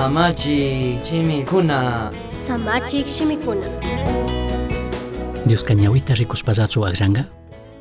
Samachik shimikuna. Samachik shimikuna. Dioska ñawita rikushpallachu akllanka?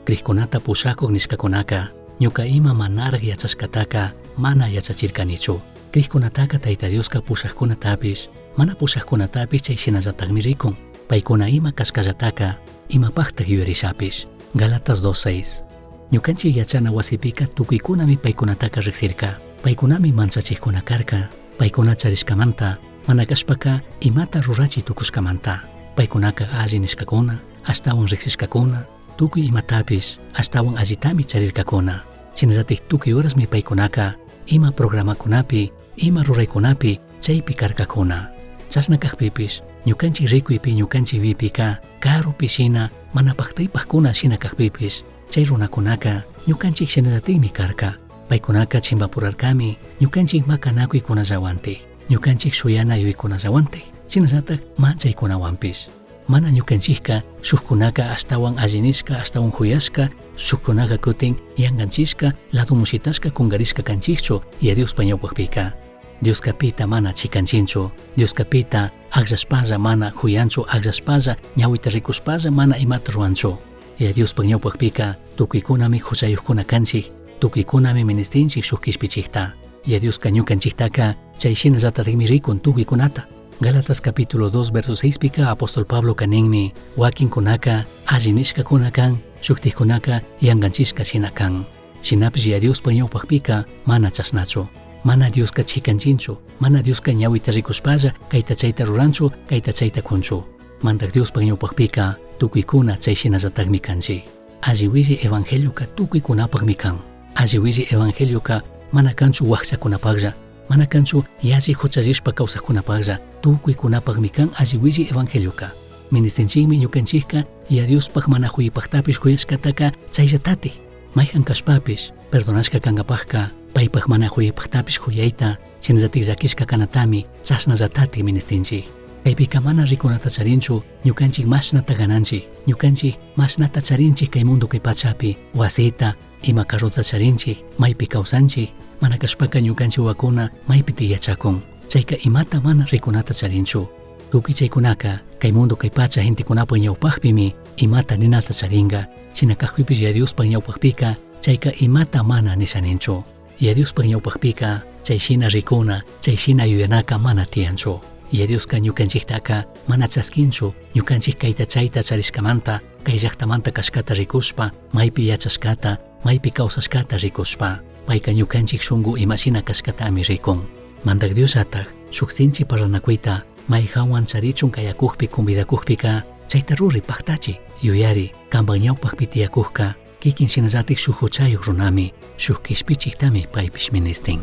Crijkunata pushakuj nishkakunaka ñuka ima manaraj yachashkataka mana yachachirkanichu. Crijkunataka Tayta Dioska pushajkunatapish, mana pushajkunatapish chay shinallatakmi rikun. Paykuna ima kashkallataka imapajtaj yuyarishapish. Galatas 2.6. Ñukanchik yachana wasipika tukuykunami paykunataka riksirka. Paykunami manchachijkuna karka. Paykuna charishkamanta, mana kashpaka imata rurachi tukushkamanta. Paykunaka alli nishkakuna, ashtawan riksishkakuna, tukuy imatapish ashtawan allitami charirkakuna. Shinallatik tukuy horasmi paykunaka ima programakunapi, ima ruraykunapi chaypi karkakuna. Chashna kakpipish ñukanchik rikuypi ñukanchik yuyaypika karupi shina mana paktaypajkuna shina kakpipish chay runakunaka ñukanchik shinallatikmi karka. Paykunaka chimbapurarkami ñukanchik makanakuykunallawantik, ñukanchik shuyana yuyaykunallawantik, shinallatak manchaykunawanpish. Mana ñukanchikka shukkunaka ashtawan alli nishka, ashtawan juyashka, shukkunaka kutin yanganchishka, ladomushitashka kungarishka kanchikchu Yaya Diospa ñawpakpika. Dioska pita mana chikanchinchu, Dioska pita akllashpalla mana juyanchu, akllashpalla ñawita rikushpalla mana imata ruranchu. Yaya Diospa ñawpakpika tukuykunami juchayujkuna kanchik, tukuykunami ministinchik shuk kishpichikta. Yaya Dioska ñukanchiktaka chay shinallatatikmi rikun tukuykunata. Gálatas capítulo 2 verso 6 pika apóstol Pabloka ninmi, wakinkunaka alli nishkakuna kan, shuktikkunaka yanganchishka shina kan. Shinapish Yaya Diospa ñawpakpika mana chashnachu. Mana Dioska chikanchinchu, mana Dioska ñawita rikushpalla kayta chayta ruranchu, kayta chayta kunchu. Mandak Diospa ñawpakpika tukuykuna chay shinallatakmi kanchik. Alli willi evangelioka tukuykunapakmi kan. Alli willi evangelioka mana kanchu wakchakunapaklla, mana kanchu yalli juchallishpa kawsakkunapaklla, tukuykunapakmi kan alli willi evangelioka. Ministinchikmi ñukanchikka Yaya Diospak mana juyipaktapish juyashkataka chayllatatik. Mayhan kashpapish perdonashka kankapakka paypak mana juyipaktapish juyayta, shinallatik llakishka kanatami chashnallatatik ministinchik. Kaypika mana rikunata charinchu ñukanchik mashnata gananchik, ñukanchik mashnata charinchik kay mundo kay pachapi, wasita, ima carrota charinchik, maypi kawsanchik, mana kashpaka ñukanchik wawakuna maypi yachakun. Chayka imata mana rikunata charinchu. Tukuy chaykunaka kay mundo kay pacha gentekunapa ñawpakpimi imata ninata charinka. Shina kakpipish Yaya Diospa ñawpakpika chayka imata mana nisha ninchu. Yaya Diospa ñawpakpika chay shina rikuna, chay shina yuyanaka mana tiyanchu. Yaya Dioska ñukanchiktaka mana chaskinchu ñukanchik kayta chayta charishkamanta, kay llaktamanta kashkata rikushpa, maypi yachashkata, maypi kawsashkata rikushpa. Payka ñukanchik shunku imashina kashkatami rikun. Mandak Diosllatak shuk sinchi parlanakuyta mayjanwan charichun kayakukpi convidakukpika chayta ruri paktachi. Yuyari, kanpak ñawpakpi tiyakukka kikin shinallatik shuk huchayuk runami, shuk kishpichiktami paypish ministin.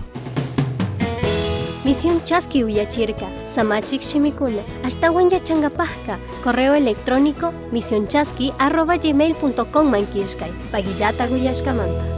Misión Chaski uyachirka, samachik shimikuna, ashtawan yachangapajka, correo electrónico misionchaski@gmail.com man killkay, pagillata uyashkamanta.